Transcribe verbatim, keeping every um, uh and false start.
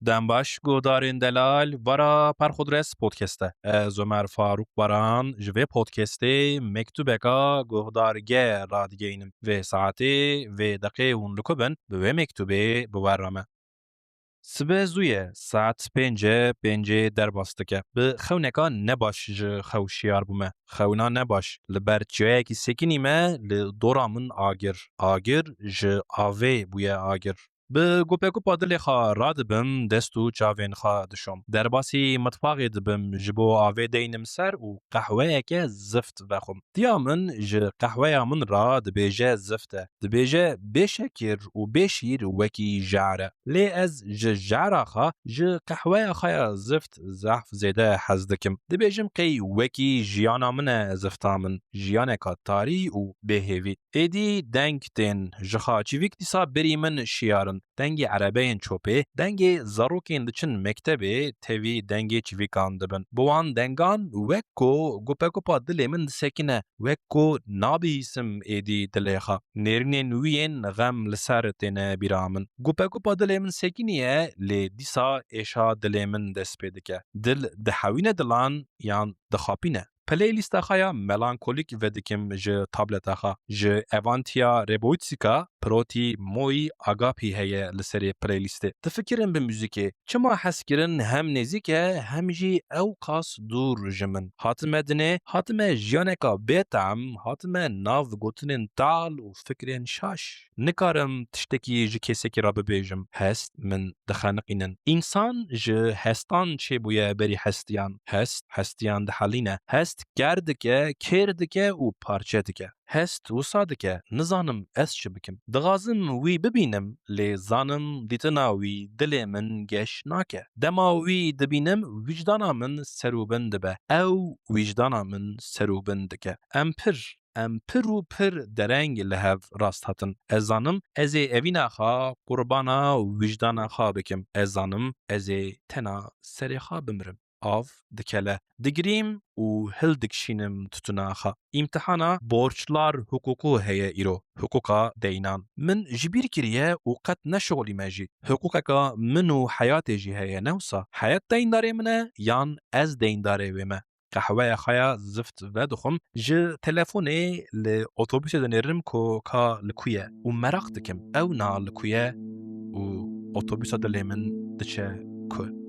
Dem baş, guhdarên delal, vara Perxudres Podcast e. Ez Omer Faruk Baran ji vê podcastê mektubeka guhdarge radigeynim. Vê saetê, vê deqê hûn li ku bin, bi wê mektubê bi we re me. Sibe zû ye, saet pênce, pêncê derbas dike. Bi xewneka nebaş ji xew şiyar bûme. Xewna nebaş. Li ber çiyayekî sekinîme, li dora min agir. Agir ji avê bûye agir. Bi gupegupa dilê xwe radibim, dest û çavên xwe dişom. Derbasî mitbaxê dibim, ji bo avê deynim ser û qehweyeke zift vexwim. Diya min ji qehweya min re dibêje zift e. Dibêje bê şekir û bê şîr wekî jar e. Lê ez ji jara xwe, ji qehweya xwe ya zift zehf zêde hez dikim. Dibêjim qey wekî jiyana min e zifta min, jiyaneka tarî û bêhêvî. Êdî deng tên ji xwe. Çivîk dîsa berî min şiyarin. Dengê erebeyên çopê, dengê zarokên diçin mektebê tevî dengê çivîkan dibin. Bi wan dengan wek ku gupegupa dilê min disekine, wek ku nabihîsim êdî dilê xwe. Nêrînên wî yên xem li ser têne bîra min. Gupegupa dilê min sekiniye, lê dîsa êşa dilê min dest pê dike. Dil dihewîne dilan yan dixapîne. Playlista xwe ya melankolîk vedikim ji tableta xwe. Ji Evantia Reboitsika Proti Moi Agapi heye li serê playlistê. Difikirim bi muzîkê. Çima hezkirin hem nêzîk e, hem jî ew qas dûr ji min. Hatime dinê, hatime jiyaneka bêtehm, hatime nav gotinên tal û fikrên şaş. Nikarim tiştekî ji kesekî re bibêjim. Hest min dixeniqînin. Însan ji hestan çêbûye berî hestiyan. Hest, hestiyan dihelîne. Hest ker dike, kêr dike û parçe dike. Hest wisa dike, nizanim ez çi bikim. Dixwazim wî bibînim, lê zanim dîtina wî dilê min geş nake. Dema wî dibînim, wijdana min serûbin dibe. Ew wijdana min serûbin dike. Em pir, em pir û pir dereng li hev rast hatin. Ez zanim, ez ê evîna xwe qurbana wijdana xwe bikim. Ez zanim, ez ê tena serê xwe bimirim. Av dikele. Digirîm û hildikşînim tutuna xwe. Îmtihana borçlar huququ heye îro. Huquqa deynan. Min ji bîr kiriye û qet neşixulîme jî. Huquqeka min û heyatê jî heye, ne wisa? Heyat deyndarê min e yan ez deyndarê wê me? Qehweya xwe ya zift vedixwim. Ji telefonê li otobusê dinêrim ku ka li ku ye û meraq dikim ew niha li ku ye û otobusa dilê min diçe ku.